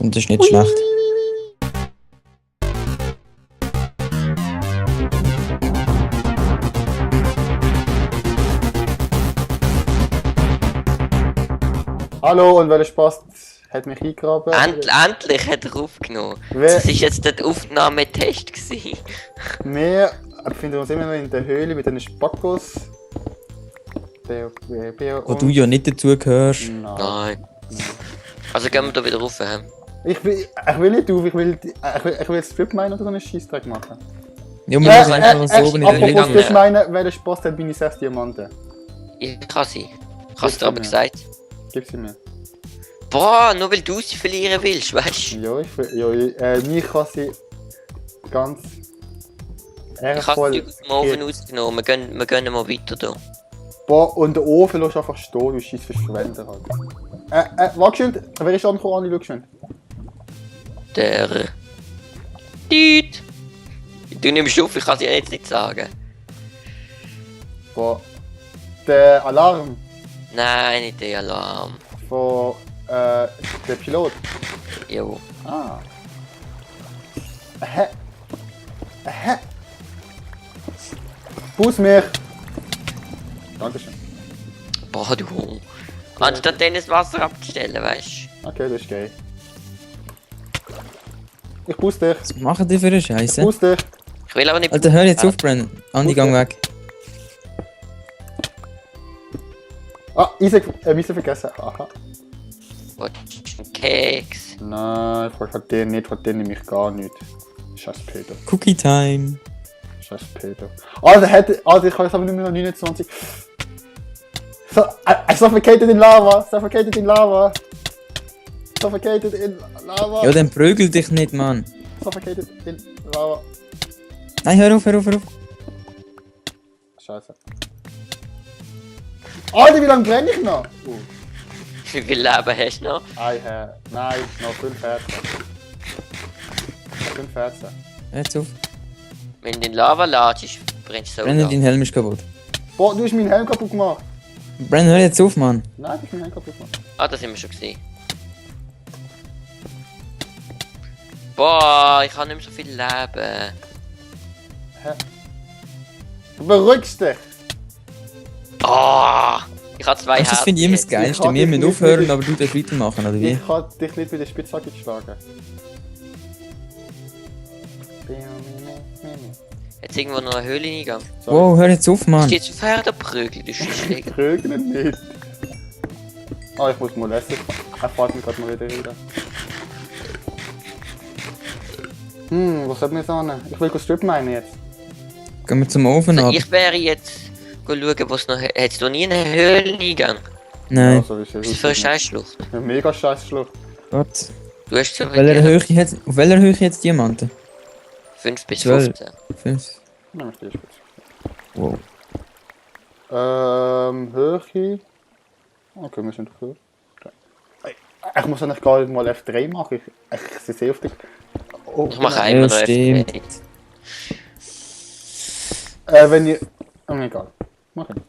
Und das ist nicht schlecht. Hallo, und welcher Spaß hat mich eingegraben? Endlich hat er aufgenommen. Wer- Das war jetzt der Aufnahmetest gewesen. Wir befinden uns immer noch in der Höhle mit den Spackos. Wo du ja nicht dazugehörst. Nein. Nein. Also gehen wir da wieder rauf. He? Ich will nicht auf, ich will Strip Mine oder so einen Scheissdreck machen. Ja, wir müssen einfach so oben in der apropos Höhle. Strip Mine, welcher Spaß hat, bin ich 6 Diamanten. Ich kann sie. Ich hab's dir aber gesagt. Gib sie mir. Boah, nur weil du sie verlieren willst, weißt du? Ja, mich kann sie ganz Ich habe ehrenvoll... sie aus dem Ofen rausgenommen. Wir gehen mal weiter da. Boah, und der Ofen lässt einfach stehen, du scheiß Verschwender halt. Warte schön, wer ist angekommen, Andi, schau schön. Der... Diet! Du nimmst auf, ich kann sie jetzt nicht sagen. Boah, der Alarm Nein, nicht der Alarm. von der Pilot. Jo. Ah. Bus mich! Dankeschön. Boah, du. Anstatt dann das Wasser abzustellen, weißt du? Okay, das ist geil. Ich bus dich. Was machen die für eine Scheiße? Bus dich. Ich will aber nicht... Alter, hör jetzt auf, Brandon. Andi, gang weg. Ah, Isaac, Miese vergessen. Aha. Was ist ein Keks? Nein, von denen nehme ich gar nicht. Scheiß Peter. Cookie Time. Scheiß Peter. Alter, ich habe jetzt aber nicht mehr 29. So, I suffocated in lava. Suffocated in lava. Suffocated in lava. Ja, dann prügel dich nicht, Mann. Suffocated in lava. Nein, hör auf, hör auf, hör auf. Scheiße. Alter, wie lange brenne ich noch? Wie viel Leben hast du noch? Nein, noch 5 Herzen. 5 Herzen. Hör jetzt auf. Wenn du den Lava ladest, brennst du so Brandon, lang. dein Helm ist kaputt. Boah, du hast meinen Helm kaputt gemacht. Brandon, hör jetzt auf, Mann. Nein, du hast meinen Helm kaputt gemacht. Ah, das haben wir schon gesehen. Boah, ich habe nicht mehr so viel Leben. Du beruhigst dich. Oh, ich habe 2 Weißt du, das finde ich immer das jetzt. Geilste. kann Wir dich müssen nicht aufhören, wirklich- aber du darfst weitermachen, oder wie? Ich kann dich nicht mit der Spitzhacke geschlagen. Jetzt irgendwo noch eine Höhle eingegangen. Wow, hör jetzt auf, Mann. Ich gehe zu Pferdeprügel, du Scheiße. Krögeln nicht. Ah, ich muss mal essen. Er fährt mich gerade mal wieder rein. Was sollten wir jetzt an? Ich will Strip Mine jetzt. Gehen wir zum Ofen Also ab. ich wäre jetzt schauen, wo es noch... Hättest du nie eine Höhle eingegangen? Nein. so ist Was ist das für eine Scheißschlucht? Eine mega scheiß Schlucht. Gott. Du hast so Auf welcher viel... Höhe jetzt Diamanten? 5 bis 12. 15. 5. Nein, ich stehe spitz. Wow. Höhe. Okay, wir sind auf Höhe. Ich muss eigentlich gar nicht mal F3 machen. Ich sehe auf dich. Oh, Ich mache Ja, einmal noch stimmt. F3. Wenn ihr. Oh, egal. Mach ich nicht.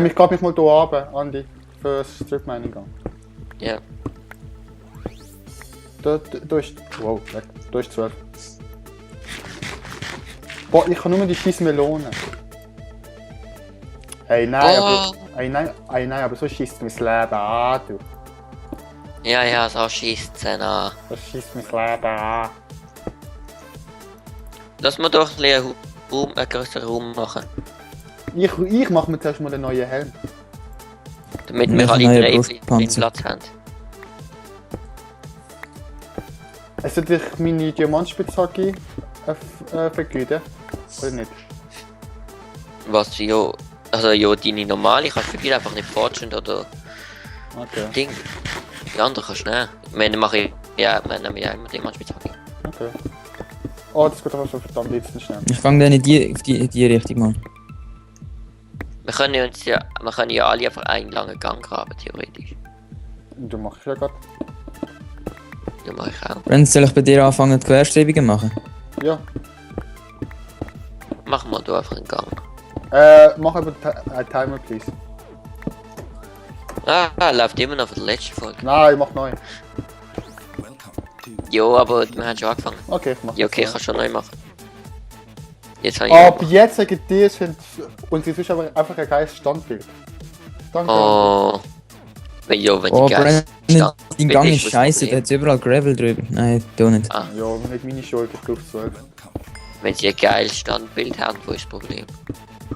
Ich glaube mich mal hier runter, Andi. Für das Strip Mining gehen. Ja. Da ist. Wow, weg. Da ist 12. Boah, ich kann nur die scheiß Melonen. Hey, nein, Boah. aber so schießt mein Leben an, du. Ja, so schießt es an. Das schießt mein Leben an. Lass mal doch einen größeren Raum machen. Ich mache mir zuerst mal einen neuen Helm. Damit Ja, wir alle neue 3 Brustpanzer. Platz haben. Sollte ich meine Diamantspitzhacke vergüten? Oder nicht? Was, ja... Also ja, deine normale kannst du wirklich einfach nicht fortune oder Okay, Ding. Die andere kannst du nehmen. Ich meine, mache ich... Ja, wir nehmen ja immer die Mannspitzhacke. okay. Oh, das geht aber schon verdammt jetzt schnell. Ich fange dann in die Richtung, Mann. Wir können ja alle einfach einen langen Gang graben, theoretisch. Du machst ja gerade. Ja, mache ich auch. Brandon, soll ich bei dir anfangen, die Querstrebungen machen? Ja. Machen wir hier einfach einen Gang. Mach aber einen Timer, please. Läuft immer noch von der letzten Folge. Nein, ich mach neu. Jo, aber wir haben schon angefangen. Okay, ich mach Ja, okay, das ich kann schon neu machen. Jetzt habe neu. ich. Ab jetzt sagen die, sind unsere Zuschauer einfach ein geiles Standbild. Danke. Oh. Wenn Oh, die geil Brandon, dein Gang ist ist das scheiße, Problem. da hat's überall Gravel drüber. Nein, du nicht. Ah, Ja, nicht meine Schuld, ich glaube 12. wenn sie ein geiles Standbild haben, wo ist das Problem?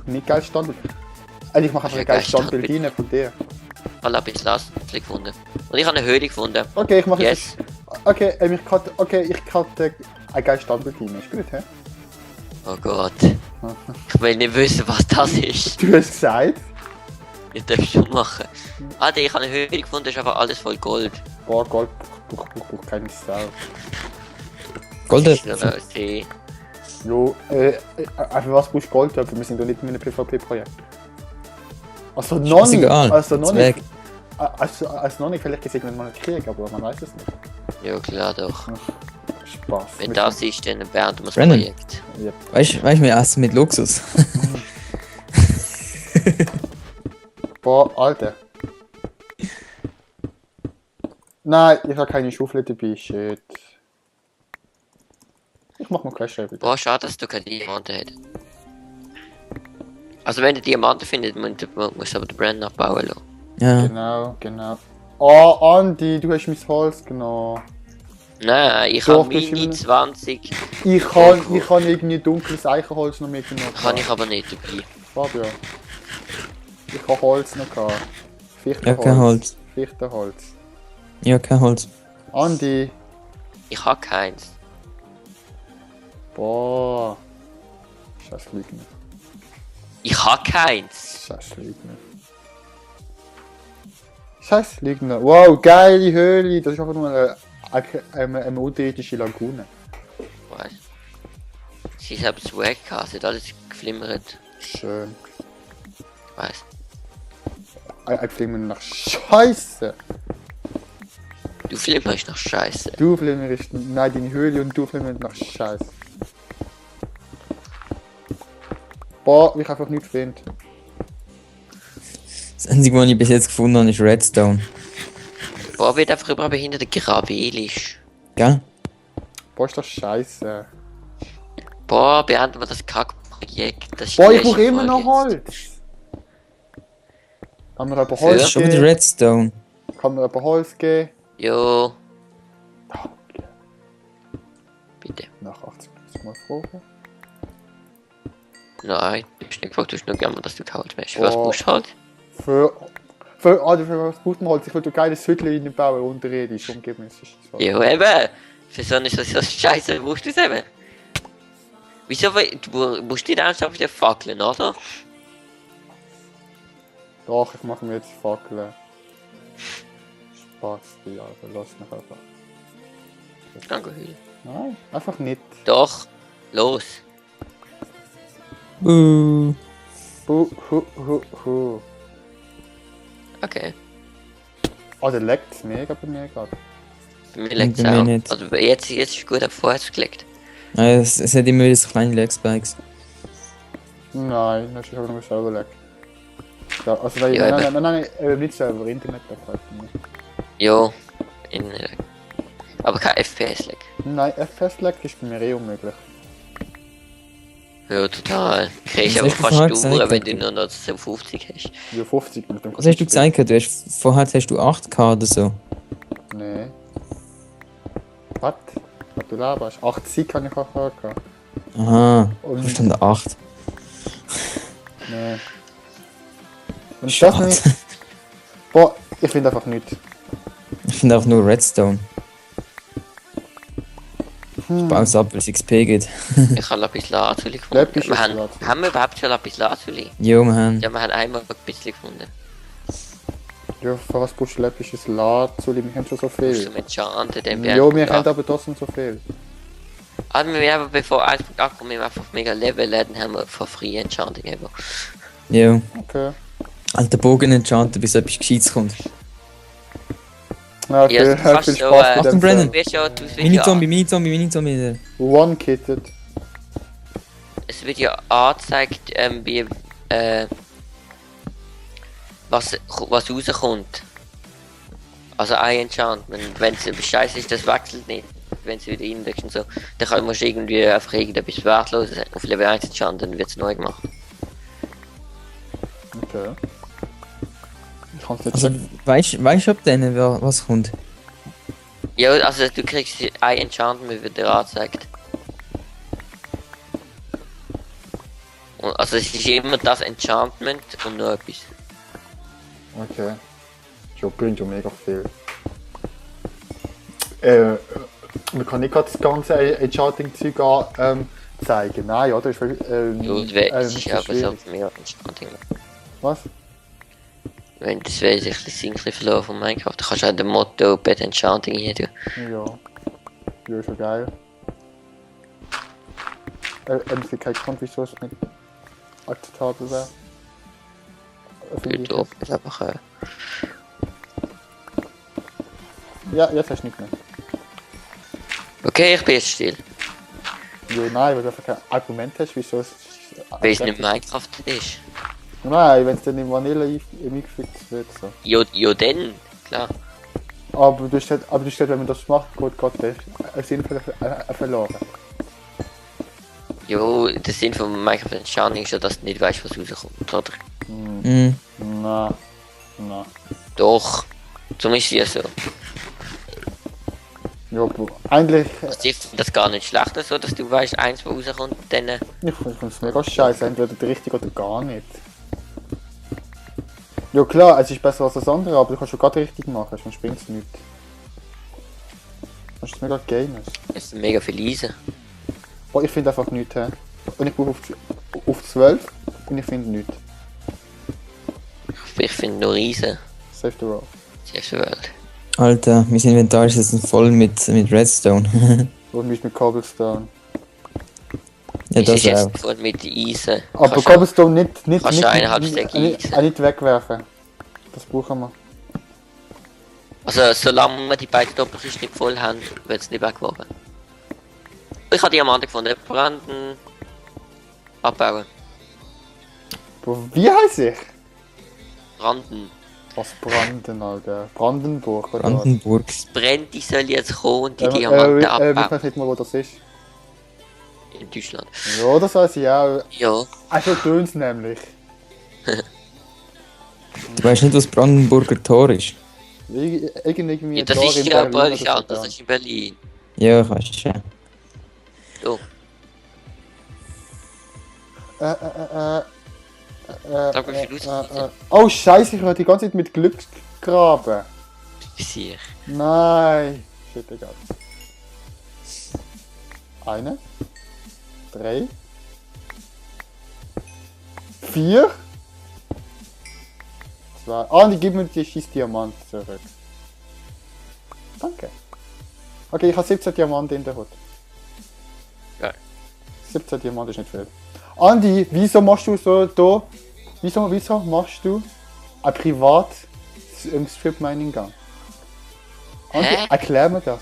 Nicht geiles Standbild. Also ich mache einfach Ja, ein geiles geiles Standbild Standbild. rein von dir. Ich habe etwas Lastl gefunden. Und ich habe eine Höhle gefunden. Okay, ich mache Yes. jetzt. Okay, ich cutte ein geiles Standbild rein. Ist gut, hä? Oh Gott. Ich will nicht wissen, was das ist. Du hast gesagt. Ich darf schon machen. Ich habe eine Höhle gefunden, ist einfach alles voll Gold. Boah, Gold, brauch keine Sau. Gold. Ist noch ein See. Jo, für was brauchst du Gold dafür? Wir sind doch nicht in einem PvP-Projekt. Also noch nicht. Scheißegal. Also noch Ist nicht. weg. Also noch nicht, vielleicht gesehen, wenn man einen Krieg, aber man weiß es nicht. Ja klar doch. Spaß. Wenn das ist, dann beenden wir das Brandon. Projekt. Yep. Weißt du, wir essen mit Luxus. Boah, Alter. Nein, ich habe keine Schaufel dabei, shit. Ich mach mal Crash Rabbit. Boah, schade, dass du keine Diamanten hättest. Also wenn du Diamanten findest, musst du aber den Brand abbauen lassen. Ja. Genau. Oh, Andi, du hast mein Holz genommen. Nein, ich Doch, habe das ist Mini immer- 20, Ich kann irgendwie dunkles Eichenholz noch mitgenommen. kann ich aber nicht dabei. Fabian. Ich habe Holz noch gehabt. Ja, kein Holz. Fichtenholz. Ja, kein Holz. Andi. Ich habe keins. Boah. Scheiß Lügner. Ich habe keins. Scheiß Lügner. Scheiß Lügner. Wow, geile Höhle. Das ist einfach nur eine unterirdische Lagune. Weißt du? Sie haben es weg gehabt, sie hat alles geflimmert. Schön. Weißt Ein Flimmen nach Scheiße. du, flimmerst nach Scheiße. Du flimmerst. Nein, deine Höhle und du flimmerst nach Scheiße. Boah, ich einfach nichts finde. Das Einzige, was ich bis jetzt gefunden habe, ist Redstone. Boah, wird einfach überall behindert gravelisch. Gell? Boah, ist das Scheiße. Boah, beenden wir das Kackprojekt. Das ist Boah, die ich brauche letzte immer noch Folge jetzt. Holz. Kann mir jemand Für? Holz Schon wieder geben? Redstone. Kann mir jemand Holz geben? Jo, Danke. bitte. Nach 80 muss ich mal fragen. Nein, du hast nicht gefragt, du hast nur gerne, dass du Holz machst. Für was Boah. brauchst du Holz? Für was braucht man Holz? Ich will ein geiles Hütchen reinbauen, unterirdisch. Umgeben ist es so. Jo, eben. Für so eine Scheiße brauchst du es eben. Wieso, du musst nicht ernsthaft wieder fackeln, oder? Doch, ich mache mir jetzt Fackeln. Spaß, die Alter, lass mich einfach. Danke, Hülle. Nein, einfach nicht. Doch, los. Uh. Hu. Okay. Oh, der leckt mega bei mir gerade. Bei mir liegt es Bei mir auch. nicht. Also jetzt ist gut, aber vorher hast du gelegt. Nein, es hat immer wieder so kleine Leg-Spikes. Nein, das ist aber nur selber leck. Ja, also weil, Ja, nein, nicht selber, Internet halt nicht. Jo, aber kein FPS-Lag. Nein, FPS-Lag ist bei mir eh unmöglich. Ja, total. Kriegst Was aber hast du fast vorher Dauer, gesagt? wenn du nur noch 50 hast. Ja, 50 mit dem Was hast du gesagt? Du hast, vorher hast du 8K oder so. Nee. Was? Was du laberst? 80 kann ich auch vorher. Aha. Und- Da stand 8. Nee. Wenn ich das nicht. Boah, ich finde einfach nichts. Ich finde auch nur Redstone. Ich baue es ab, weil es XP geht. Ich habe Lapis Lazuli gefunden. Lapis Wir haben, Lazuli. haben wir überhaupt schon Lapis Lazuli? Jo, man. Ja, wir haben einmal ein bisschen gefunden. Ja, für was brauchst du läppisches Lazuli? Wir haben schon so Zum viel. Enchanten, den Jo, wir haben aber trotzdem so viel. Also wir haben bevor 1.8 kommen, wir einfach mega Level laden, haben wir for free Enchanting eben. Jo. Okay. Alter Bogen enchanten, bis etwas Gescheites kommt. Ja, okay, Ja, also hat fast viel so, Spaß mit Achtung, dem Brandon. Du wirst ja, du wirst Mini-Zombie, ja, Mini-Zombie. One-Kitted. es wird ja angezeigt, wie, was rauskommt. Also ein Enchantment, wenn es scheiße ist, das wechselt nicht. Wenn es wieder reinlegst und so, dann musst du irgendwie einfach irgendetwas Wertloses auf Level 1 enchanten, dann wird es neu gemacht. Okay. Ich kann's nicht Also, checken. weißt du, ob denen was kommt? Ja, also du kriegst ein Enchantment, wird dir angezeigt. Und, also es ist immer das Enchantment und noch etwas. Okay. Ja, bringt ja mega viel. Man kann nicht gerade das ganze Enchanting-Zeug zeigen. Nein, oder? Ist, Das ist ja aber so schwierig. mega Enchanting. Was? Wenn das wäre sich ein bisschen verloren von Minecraft, dann kannst du auch den Motto Bad Enchanting hier tun. Ja. Ja, ist schon geil. Es gibt keinen Grund, wieso es nicht akzeptabel wäre. Finde ich Gut, ob es einfach Ja, jetzt hast du nicht mehr. okay, ich bin jetzt still. Ja, nein, weil du einfach kein Argument hast, wieso es... Weil es nicht Minecraft ist. Nein, wenn es dann in Vanille eingefügt wird. So. Ja, dann, klar. Aber du steht, wenn man das macht, geht der Sinn verloren. Jo, der Sinn von Minecraft Enchanting ist ja, dass du nicht weißt, was rauskommt, oder? Mhm. Na. Doch, zumindest ja so. Ja, aber eigentlich... Also ich finde das gar nicht schlecht, so, dass du weißt, eins, was rauskommt, dann... Ich finde es mega scheiße, entweder der richtige oder gar nicht. Ja klar, es ist besser als das andere, aber du kannst schon gerade richtig machen, sonst bringt es nichts. Das ist mega games. Es sind mega viele Eisen. Oh, ich finde einfach nichts, hä? Und ich brauche auf 12 und ich finde nichts. Ich finde nur Eisen. Save the road. Die erste Welt. Alter, mein Inventar ist jetzt voll mit Redstone. Und mit Cobblestone. Ja, Es das ist jetzt auch. voll mit Eisen. Aber Kannst Cobblestone nicht kannst du eineinhalb Stück Eisen. nicht wegwerfen. Das brauchen wir. Also, solange wir die beiden Doppelkisten nicht voll haben, wird es nicht weggeworfen. Ich habe Diamanten gefunden. Branden. Abbauen. Wie heißt ich? Branden. Was Branden, Alter? Brandenburg oder Brandenburg. Das brennt, die soll jetzt kommen und die was? Diamanten Ich abbauen. weiß nicht mal, wo das ist. In Deutschland. Ja, das weiß ich auch. Ja, Also tönt's nämlich. Du weißt nicht, was Brandenburger Tor ist? Irgendwie ja das da ist in ja Berlin bald oder so, anders als in Berlin. Ja, ich weiß schon. So, sag mal, wie viel raus. Oh Scheiße, ich höre die ganze Zeit mit Glück graben. Sicher. Nein. Shit, egal. 1, 3, 4, 2. Ah, die geben mir die Schießdiamant zurück. Danke. Okay, ich habe 17 Diamanten in der Hut. Geil. 17 Diamanten ist nicht viel. Andi, wieso machst du so da? Wieso machst du ein privat Strip Mining Gang? Andi, Hä? erklär mir das.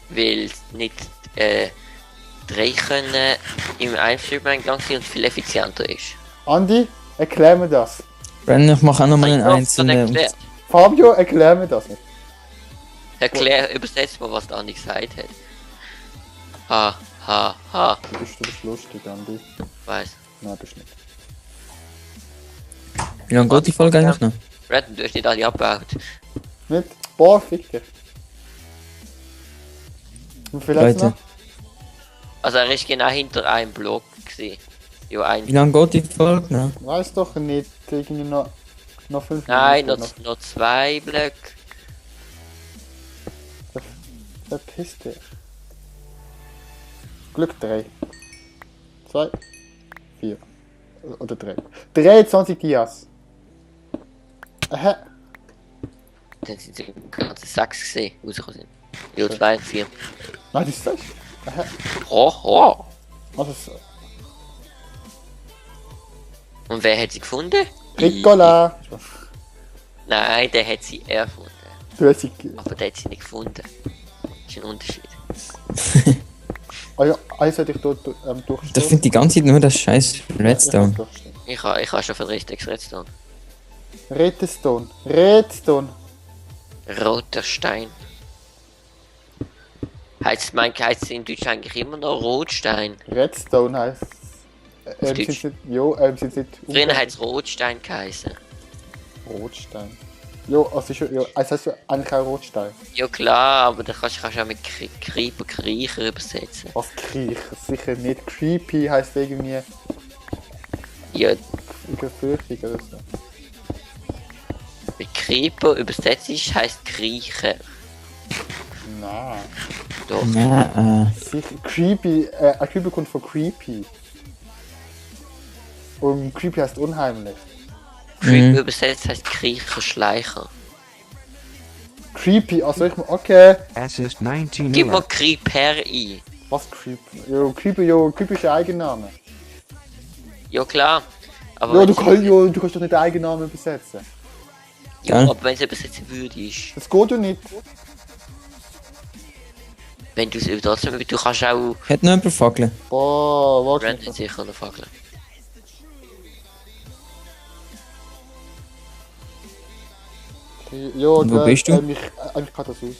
Weil nicht 3 können im Einstück lang sein und viel effizienter ist. Andi, erklär mir das. Brenn, ich mache auch noch mal einen Dann einzelnen. erklär, Fabio, erklär mir das nicht. übersetzt mal, was der Andi gesagt hat. Ha. Du bist lustig, Andi. Weiß. Nein, bist nicht. Wie lange geht die Folge eigentlich noch? Redden, du hast nicht alle abgebaut. Nicht? Boah, fick dich. Wie viel hast du Leute. noch? Also er ist genau hinter einem Block gewesen. Ja, Wie lange geht die Folge noch? Weiß doch nicht. Irgendwie noch 5 Nein, Minuten. noch 2 Blöcke. Verpiss dich. Glück 3. 2, 4. Oder 3. 23 Dias. Hä? Dann sind die ganzen 6 gesehen, rausgekommen sind. Ja, 2 und 4. Nein, das ist das. Hä? Oh. Also, so. Und wer hat sie gefunden? Ricola. Nein, der hat sie erfunden. Du hast sie. Aber der hat sie nicht gefunden. Das ist ein Unterschied. Ah ja, eins hätte ich dort Ich durchstehen. finde die ganze Zeit nur das scheiß Redstone. Ich habe schon für richtiges Redstone. Redstone. Redstone. Roter Stein. Heißt es in Deutsch eigentlich immer noch Rotstein? Redstone heisst. Deutsch. Sind nicht. Früher hat es Rotstein geheißen. Rotstein. Jo, also es heißt ja eigentlich auch Rotstein. Ja klar, aber da kannst du auch mit Creeper Kriecher übersetzen. Was Kriech? Sicher nicht. Creepy heisst irgendwie Ja, gefürchtig oder so. mit Creeper übersetzt ist, heisst Kriecher. Nein. Doch. Ja, Sicher. Creepy, ein Creepy kommt von creepy. Und creepy heißt unheimlich. Creeper übersetzt heisst Kriecher Schleicher. Creepy, also okay. Assist 19 Gib mal Uhr. Creeper ein. Was creepy? Creepy ist ein Eigenname. Ja klar. Aber Ja, wenn du kannst doch nicht den Eigennamen übersetzen. ja, Gell? aber wenn es übersetzen würdest, Das geht ja nicht. wenn du es trotzdem, du kannst auch hat noch jemand Fackeln? Boah, warte. Brandon sicher noch fackeln. Ja, Wo bist du? eigentlich kann das raus.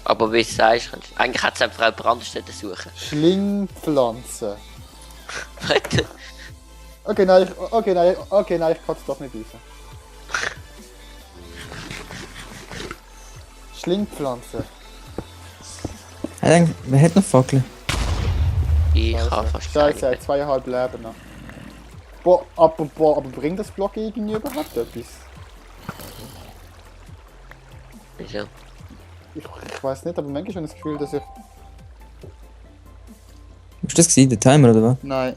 Aber wie du sagst, eigentlich hat es einfach auch Brandstätte suchen. Schlingpflanze. Okay, nein, ich kann es doch nicht raus. Schlingpflanze. Wer hat noch Fackeln? Ich habe fast Scheiße, er keine. hat 2,5 Leben noch. Boah, aber bringt das Block irgendwie überhaupt etwas? Wieso? Ich weiß nicht, aber manchmal habe ich das Gefühl, dass ich... Ist das gewesen, der Timer oder was? Nein.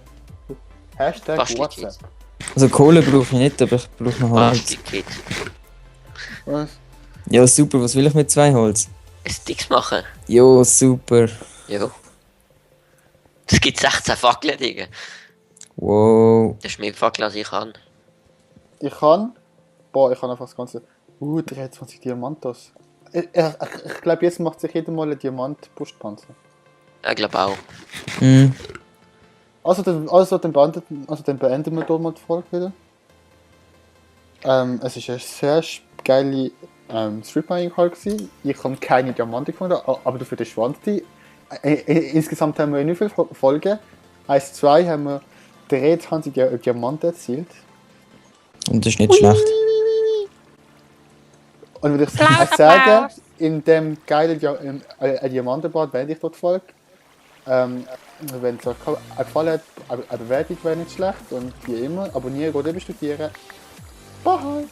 Hashtag Basti WhatsApp. Kids. Also Kohle brauche ich nicht, aber ich brauche noch Holz. Basti Kids. Was? Ja super, was will ich mit 2 Holz? Sticks machen. Jo, super. Ja. Es gibt 16 Fackeln, Digga. Wow. Das ist mehr Fackel als ich kann. Ich kann... Boah, ich kann einfach das Ganze... 23 Diamantos. Ich glaube, jetzt macht sich jeder mal ein Diamant-Brustpanzer. Ich glaube auch. Hm. Dann beenden wir hier mal die Folge wieder. Es war eine sehr geile Strip-Mining-Folge gewesen. Ich habe keine Diamanten gefunden, aber dafür den Schwanz. Insgesamt haben wir nicht viele Folgen. 1, 2 haben wir 23 Diamanten erzielt. Und das ist nicht schlecht. Und würde ich sagen, in dem geilen Diamantenbad beende ich dort die Folge. Wenn es euch gefallen hat, eine Bewertung wäre nicht schlecht. Und wie immer, abonnieren oder bestudieren. Bye!